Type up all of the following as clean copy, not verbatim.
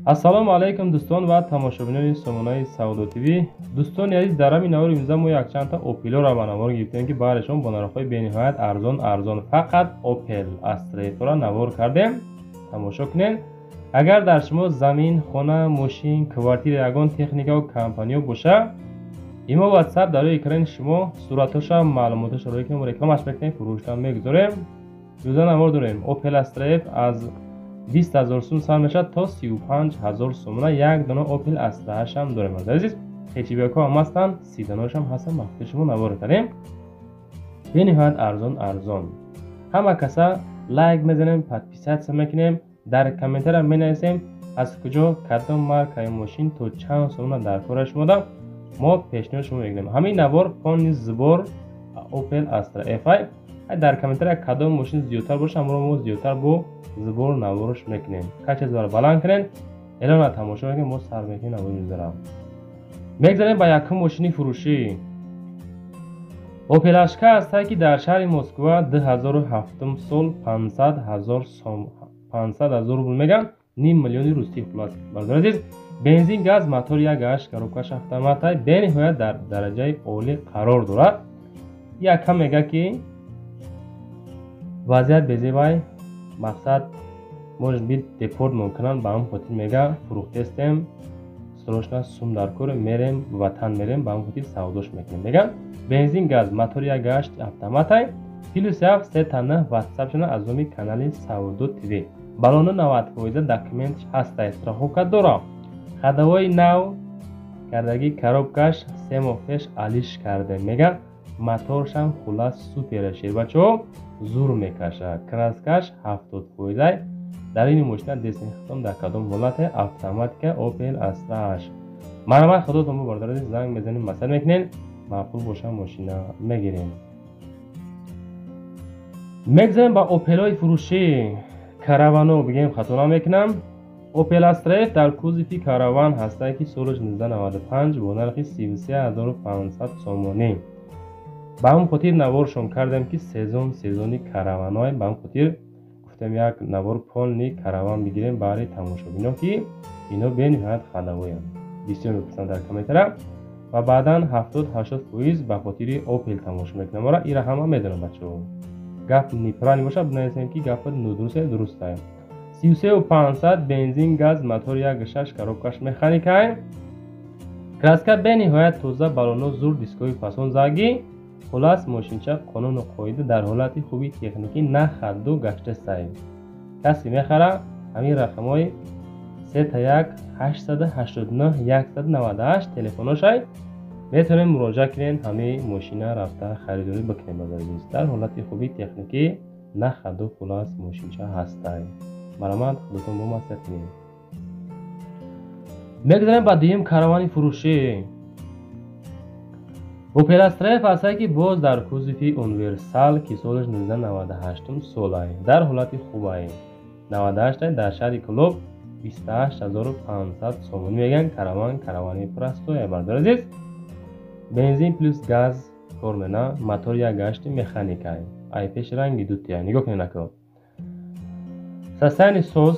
Ассалому алайкум, дӯстон ва тамошобинони сомонаи Савдо ТВ. Дӯстони азиз, дар ҳамин навори имрӯза мо якчандта Опелоро ба навор гирифтем, ки баҳришон бо нархҳои бениҳоят арзон арзон фақат Опел Астра навор кардем. Тамошо кунед. Агар дар шумо замин, хона, мошин, квартира, ягон техникаву компаниё боша, имо, WhatsApp дар рӯи экрани шумо суратҳоша, маълумоташро рӯи ки рекламаш мекунем, фурӯшта мегузорем. Имрӯза навор дорем Опел Астра аз 20 000 сум сар мешавад то 35 000 сомона. Як дона Опел Астра ҳашам дорем, азиз. Хэтчбекҳо ҳам ҳастанд, седаношам ҳастанд. Махсуси шумо навор кардем, бениҳоят арзон арзон. Ҳама каса лайк мезанем, подписаться мекунем, дар комментария менависем, аз куҷо, кадом маркаи мошин то чанд сомона дар кора шумода, мо пешниҳод шумо мекунем. Ҳамин навор полный сбор Опел Астра F. Дар комментария кадом мошин зиёдтар боша, ҳамонро мо зиёдтар бо сбор наворош мекунем. Качествора баланд кунед, эълона тамошо мекунем, мо сар мекунем навори мегузарам. Мегзарем ба якум мошини фурӯшӣ. Опел Ашка ҳастае, ки дар шаҳри Москва, 2007 сол, 500 000 рубл меган, ним миллиони русӣ. Хулас, бародари азиз, бензин, газ, мотор 1,8, коробкаш автоматай, бениҳоят дар дараҷаи олӣ қарор дорад. Якам мега, ки вазъият безебай, мақсад, может быть, депорт мумкинанд. Ба ҳамн хотир мега, фурӯхтестем, срочно сум дар кор, мерем, ватан мерем, ба ҳамн хотир савдош мекунем, мега. Бензин, газ, мотор 1,8, автоматай. +7 3 9 ватсап шона аз номи канали Савдо ТВ. Балону 90%, документш ҳастай, страховка дора, ходовой нав кардагӣ, коробкаш 3 моҳ пеш алиш карде, мега. Моторшам хулас супера, шербачаҳо, зур мекашад. Краскаш 70%. Дар ин мошина десенхитон дар кадом ҳолате? Автоматика, Опел Астра ҳашт. Марҳамат, худотон бо бародари, занг мезанем, масъала мекунем, маъқул боша, мошина мегирем. Мегзарем ба Опелҳои фурӯшӣ, каравано бигем, хато намекунам. Опел Астра F дар кузови караван ҳастае, ки солаш 1995, бо нархи 33 500 сомонӣ. Ба ҳамн хотир наворшон кардем, ки сезон сезони караваное. Ба ҳамн хотир гуфтем, як навор полный караван бигирем баҳри тамошобино, ки ино бениҳоят ходовойанд, бисёр мепурсанд дар комментара ва баъдан 70-80% ба хотири Опел тамошо мекунам. Ора ира ҳама медонам, бачаҳо. Гап неправильно бошад, бинависем, ки гапа нодуруст, дурустае. 33 500, бензин, газ, мотор 1,6, коробкаш механикай, краска бениҳоят тоза, балоно зур, дискои фасон заги. Хулас, мошинча қонуну қоида, дар ҳолати хуби техникӣ, на хадду гаштасай. Касе мехара, ҳамин рақамҳои 3 1 889 198 телефоношай, метавонем муроҷиат кунем, ҳамин мошина рафта харидорӣ бикунем. Базарбиз дар ҳолати хуби техникӣ, на хадду, хулас, мошинча ҳастай. Марҳамат, худотон бо маслиҳат кунем. Мегзарем ба дуюм каравани фурӯшӣ. Опел Астра F ҳастае, ки боз дар кузови универсал, ки солаш 1998 солай, дар ҳолати хубай, 98, дар шаҳри Кӯлоб, 28 500 сомонӣ мегӯянд. Караван, каравани простой, бародари азиз, бензин плюс газ кор мена, мотор 1,8, механикай, ай пеш ранги дутия. Нигоҳ кунед, нако, состояние соз,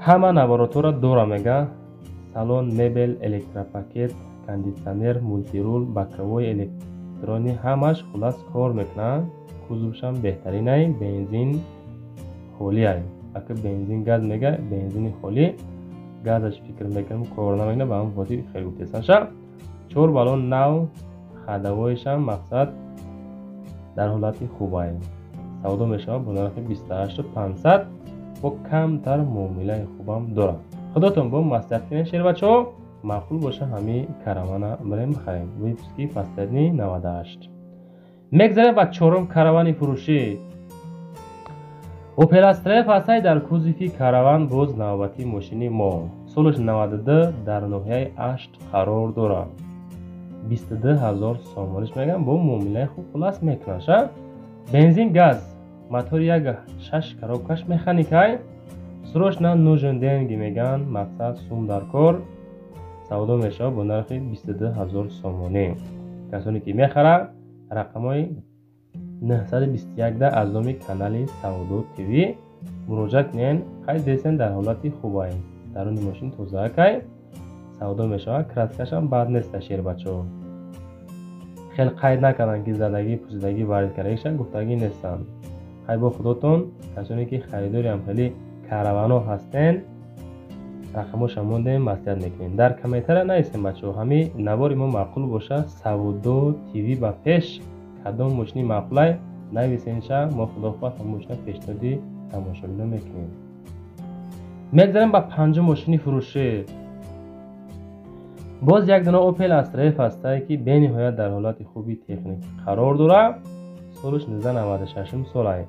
ҳама наворотҳоро дора, мега. Салон, мебел, электропакет, кондитсионер, мультируль, боковой электронӣ, ҳамаш хулас кор мекунанд. Кузовшам беҳтаринай, бензин холиай. Ака бензин газ мега, бензини холӣ, газаш фикр мекунам, кор намекунад, ба ҳамн хотир хеле гуфтесанша. Чор балон нав, ходовойшам, мақсад, дар ҳолати хубай. Савдо мешавад бо нархи 28 500, бо камтар муомилаи хубам дорад. Худотон бо маслиҳат кунед, шербачаҳо, маъқул боша, ҳамин каравана бирем бихарем. Выпуски последний 98. Мегзарем ба чорум каравани фурӯшӣ. Опел Астра F ҳастаи дар кузови караван, боз навбати мошини мо, солаш 92, дар ноҳияи Ашт қарор дорад. 22 000 сомониш мегӯям, бо муомилаи хуб хулас мекунад. Бензин, газ, мотор 1,6, коробкаш механикай. Срочно нужен деньги мегӯянд, мақсад, сум дар кор. Савдо мешавад бо нархи 22 000 сомонӣ. Касоне ки мехарад, рақамҳои 921 аз номи канали Савдо ТВ. Муроҷиат кунен, қайд десен дар ҳолати хубай. Даруни мошин тозаакай, савдо мешавад, краскашам бад неста шербачаҳо. Хел қайд накарданд ки задагӣ, пӯсидагӣ, варид кардагиша гуфтагӣ нестанд. Хай бо худотон, касоне ки харидори ҳам хеле каравано ҳастен, рақамоша мондем, маслиҳат мекунем. Дар комментария нависем бачаҳо, ҳамин навори мо маъқул боша, Савдо ТВ ба пеш кадом мошини маъқулай нависенша, мо худо хоҳад ҳамон мошина пешниҳоди тамошобино мекунем. Мегзарем ба панҷум мошини фурӯшӣ. Боз як дона Opel Astra F ҳастае ки бениҳоят дар ҳолати хуби техникӣ қарор дорад. Солаш 1996 солай.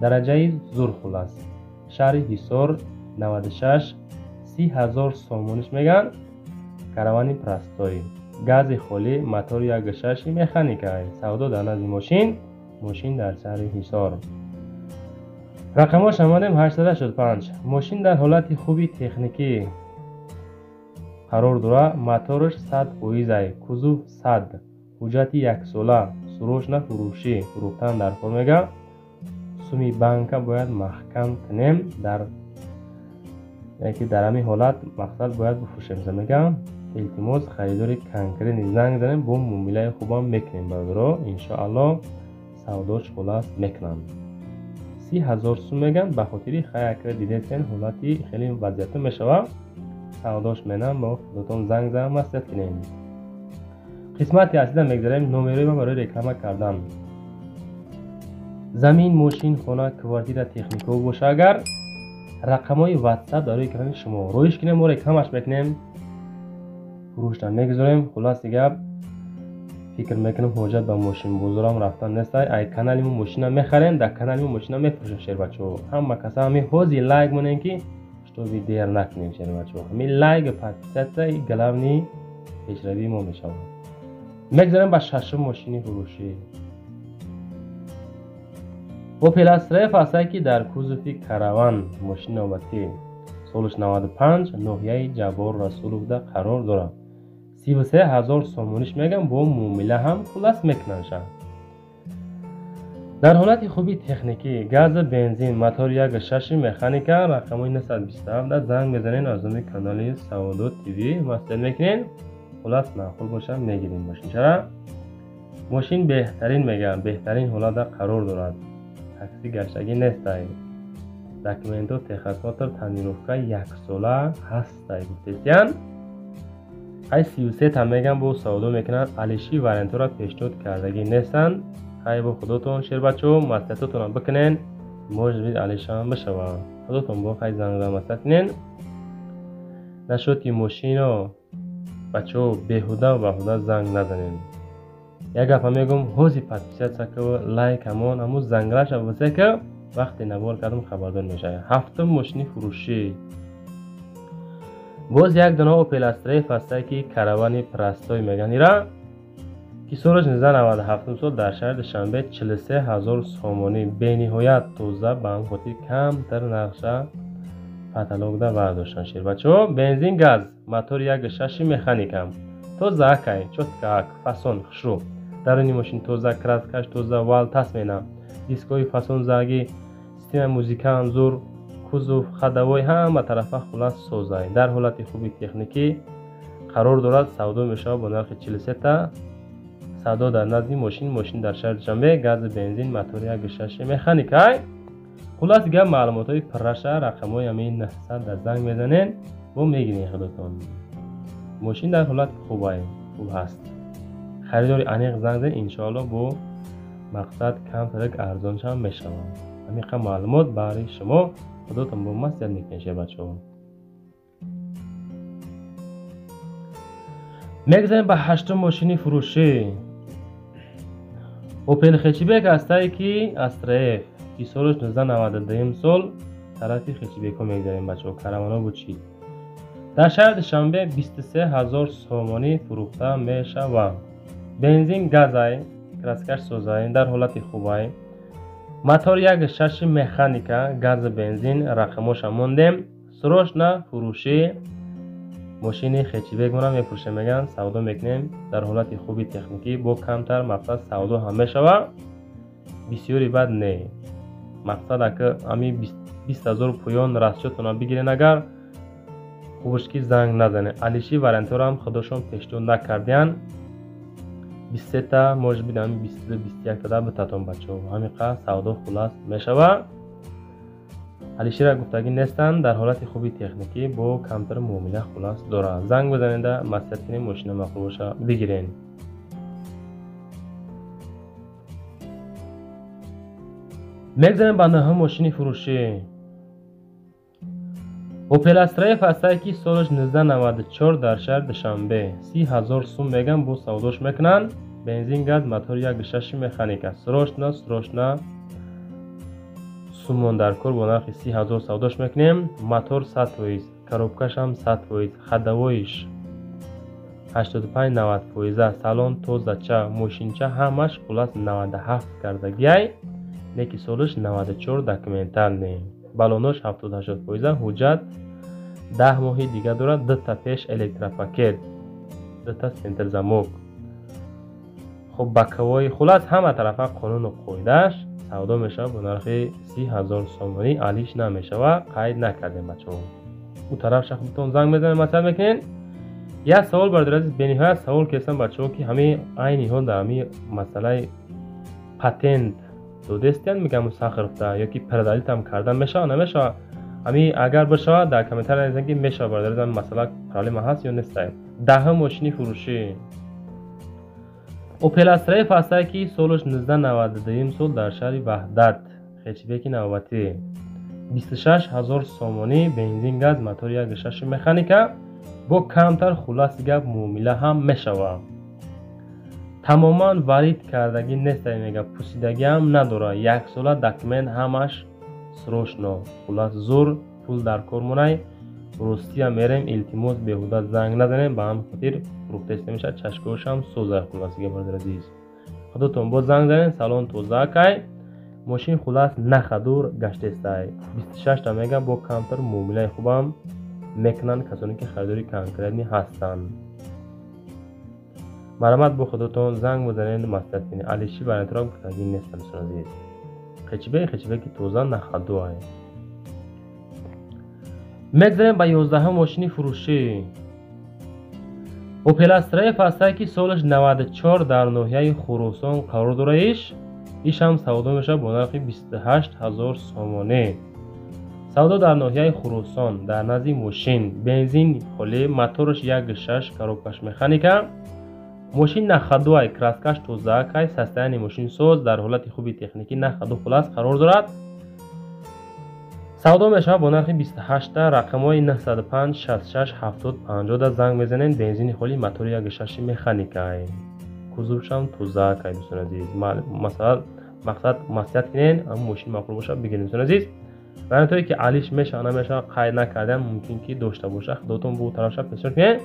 Дараҷаи зур хулас. Шаҳри Ҳисор 96 30,000 сомониш меган. Каравани простой. Гази холӣ, мотори 1.6 механика. Савдо дар назди мошин, мошин дар шаҳри Ҳисор. Рақамҳош омадем 885. Мошин дар ҳолати хуби техникӣ қарор дорад. Мотораш 100%, кузов 100, ҳуҷҷати яксола, срочно фурӯшӣ, фурӯхтан дар кор мега. Суми банка бояд маҳкам кунем, дар яке дар ҳамин ҳолат мақсад бояд бифурӯшем мега. Илтимос, харидори конкретный занг занем, бо муомилаи хубам мекунем бародаро, иншоалло савдош хулас мекунам. 30,000 сум меган, ба хотири хаякра дидесен ҳолати хеле вазъияту мешава. Савдош менам, бо худотон занг занам, маслиҳат кунем. Қисмати аслида мегзарем, номерои ман барои реклама кардан. Замин, мошин, хона, квартира, техникао боша агар, рақамҳои WhatsApp дар рӯи экрани шумо роиш кунем, мо рекламаш мекунем, фурӯшта мегузорем. Хулоси гап, фикр мекунам ҳоҷат ба мошинбозорам рафтан нестай. Ай канали мо мошина мехарем, дар канали мо мошина мефурӯшем шербачаҳо. Ҳама каса ҳамин ҳози лайк монем ки чтобы дер накунем шербачаҳо. Ҳамин лайк, подписаться главный пешравии мо мешавад. Мегзарем ба шашум мошини фурӯшӣ. Opel Astra F ҳастае ки дар кузови караван, мошини навбатӣ, солаш 95, ноҳияи Ҷаббор Расуловда қарор дорад. 33,000 сомониш мегам, бо муомила ҳам хулас мекунандша. Дар ҳолати хуби техникӣ, газа, бензин, мотор 1.6 механика, рақамҳои 927 занг мезанен, аз номи канали Савдо ТВ маслиҳат мекунен. Хулас маъқул боша мегирем мошинчара. Мошин беҳтарин мегам, беҳтарин ҳолатда қарор дорад. Такси гаштагӣ нестай. Документҳо, техосмотр, тонировка яксола ҳастай гуфтесиян. Ай 33 та мегам, бо савдо мекунанд, алиши вариантҳоро пешниҳод кардагӣ нестанд. Хай бо худотон шербачаҳо, маслиҳатотонро бикунен, может быть алишам бишавад. Худотон бо хай занг зада маслиҳат кунен. Нашуд ки мошино бачаҳо беҳуда ва баҳуда занг назанен. Як гапа мегӯм, ҳози подписаться ка, лайк ҳамон, ҳамун занграша васе ка, вақте навор кардам хабардор мешавед. Ҳафтум мошини фурӯшӣ. Боз як дона Opel Astra F ҳастае ки каравани простой меган ира, ки солаш 1997 сол, дар шаҳри Душанбе 43,000 сомонӣ, бениҳоят тоза, ба ҳамин хотир камтар нақша потолокда бардоштан шербачаҳо. Бензин, газ, мотори 1.6 механика. Тоза акай, чётко ак, фасон, хушрӯ. Даруни мошин тоза, краскаш тоза, вал тасмена. Дискҳои фасон заги, системаи музикаам зур, кузов, ходовой ҳама тарафа хулас созай. Дар ҳолати хуби техникӣ қарор дорад, савдо мешавад бо нархи 43 та. Савдо дар назди мошин, мошин дар шаҳри Душанбе, гази, бензин, мотори 1.6 механика. Хулас гап, маълумотҳои пурраша рақамҳои ҳамин 900 дар занг мезанен, бо мегирен худотон. Мошин дар ҳолати хубай, хуб ҳаст. Харидори аниқ занг занед, иншоалло бо мақсад камтарак арзоншам мешавад. Ҳамин маълумот баҳри шумо, худотон бо маслиҳат мекунед шербачаҳо. Мегзарем ба ҳаштум мошини фурӯшӣ. Opel Hatchback ҳастае ки Astra F, ки солаш 1992 сол, тарафи хэтчбекҳо мегзарем бачаҳо, караванҳо буд чӣ. Дар шаҳри Душанбе 23,000 сомонӣ фурӯхта мешавад. Бензин, газай, краскаш созай, дар ҳолати хубай. Мотор 1.6 механика, гази, бензин, рақамҳоша мондем. Срочно фурӯшӣ, мошини хэтчбек мона мефурӯшем меган, савдо мекунем дар ҳолати хуби техникӣ, бо камтар мақсад савдо ҳам мешавад. Бисёри бад не. Мақсад ака ҳамин 20 000 поён расчётона бигирен, агар хубш ки занг назанед. Алиши вариантҳоро ҳам худошон пешниҳод накардиянд. 23та, может быть, ҳами 22, 21тада битатон, бачаҳо. Ҳамин қадр савдо хулас мешава. Алишира гуфтагӣ нестанд, дар ҳолати хуби техникӣ, бо камтар муомила хулас дорад. Занг бизанеда, маслиҳат кунем, мошина маъқул боша, бигирен. Мегзарем ба нӯҳум мошини фурӯшӣ. Опел Астра Ф ҳастае, ки солаш 1994, дар шаҳри Душанбе, 30 000 сум меган, бо савдош мекунанд. Бензин, газ, мотор 1,6, механика. Срочно, срочно сумон дар кор, бо нархи 30 000 савдош мекунем. Мотор 100%, коробкашам 100%, ходовойш 85-90%, салон тозача, мошинча ҳамаш хулас 97 кардагиай, неки солаш 94, документальный, балонош 70-80%, ҳуҷҷат 10 моҳи дига дорад, дута пеш электропакет, дута центрзамок. Хуб, боковой, хулас ҳама тарафа қонуну қоидааш. Савдо мешавад бо нархи 30 000 сомонӣ, алиш намешавад, қайд накардем, бачаҳо. Ӯ тараф шахбитон занг мезанед, маслиҳат мекунед. Як савол, бародари азиз, бениҳоят савол кестам, бачаҳо, ки ҳамин айни ҳол дар ҳамин масъалаи патент додестиянд, мегам, Сахаровда ё ки продлить кардан мешавад, намешавад? Ҳамин агар бишавад, дар комментария нависед, ки мешавад. Бародари азиз, масъала проблема ҳаст ё нестае? Даҳум мошини фурӯшӣ Опел Астра Ф ҳастае, ки солаш 1992 сол, дар шаҳри Ваҳдат, хэтчбеки навбатӣ, 26 000 сомонӣ, бензин, газ, мотори 1,6, механика, бо камтар хуласи гап муомила ҳам мешавад. Тамоман варид кардагӣ нестае, мега, пусидагиам надорад, яксола документ ҳамаш срочно, хулас зур пул дар кор монай. Ростия мерем, илтимос, беҳуда занг назанем. Ба ҳамин хотир фурӯхтаиста мешавад. Чашкоашам соза. Хуласига, бародари азиз, худотон боз занг занед. Салон тозаакай, мошин хулас нахадур гаштестай. 26та мега, бо камтар муомилаи хубам мекунанд. Касоне ки харидори конкретный ҳастанд, марҳамат, бо худотон занг бизанед, маслиҳат кунед. Алиши вариантро гуфтагӣ нестам, дӯстони азиз. Хэтчбек, хэтчбеки тоза, нахадуай. Мегзарем ба 11-ум мошини фурӯшӣ. Опел Астра Ф ҳастае, ки солаш 94, дар ноҳияи Хуросон қарор дорад. Ишам савдо мешавад бо нархи 28 000 сомонӣ. Савдо дар ноҳияи Хуросон, дар назди мошин, бензин холӣ, мотораш 1,6, коробкаш механика. Мошин на ходуай, краскаш тозаакай, состояние мошин соз, дар ҳолати хуби техникӣ, на ходу хулас қарор дорад. Савдо мешавад бо нархи 28та. Рақамҳои 905 66 70 50 занг мезанед. Бензини холӣ, мотори 1,6, механикай, кузовшам тозаакай. Дӯстони азиз, масалан, мақсад маслиҳат кунед, ҳамн мошин маъқул бошад, бигиред. Дӯстони азиз, вариантҳое ки алиш мешавад, намешавад, қайд накардам, мумкин ки дошта боша, худотон бо тарафша пешниҳод кунед.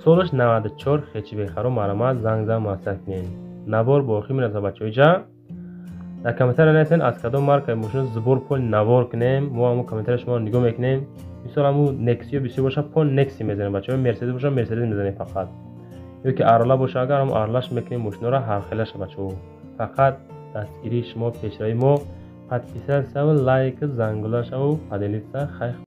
Солаш 94, хэтчбекаро марҳамат, занг зан, маслиҳат кунед. Навор бо охир мерасад, бачаҳо. Иҷа дар комментария нависед, аз кадом маркаи мошин сбор пол навор кунем, мо ҳамун комментария шуморо нигоҳ мекунем. Мисол, ҳамун Нексиё бисёр боша, пол Некси мезанем, бачаҳо. Мерседес боша, Мерседес мезанем фақат, ё ки Арла боша, агар ҳам Арлаш мекунем. Мошинҳоро ҳархелаша, бачаҳо. Фақат дастгирии шумо пешравии мо. Подписаться, лайк, зангула шаву, поделиться. Хай.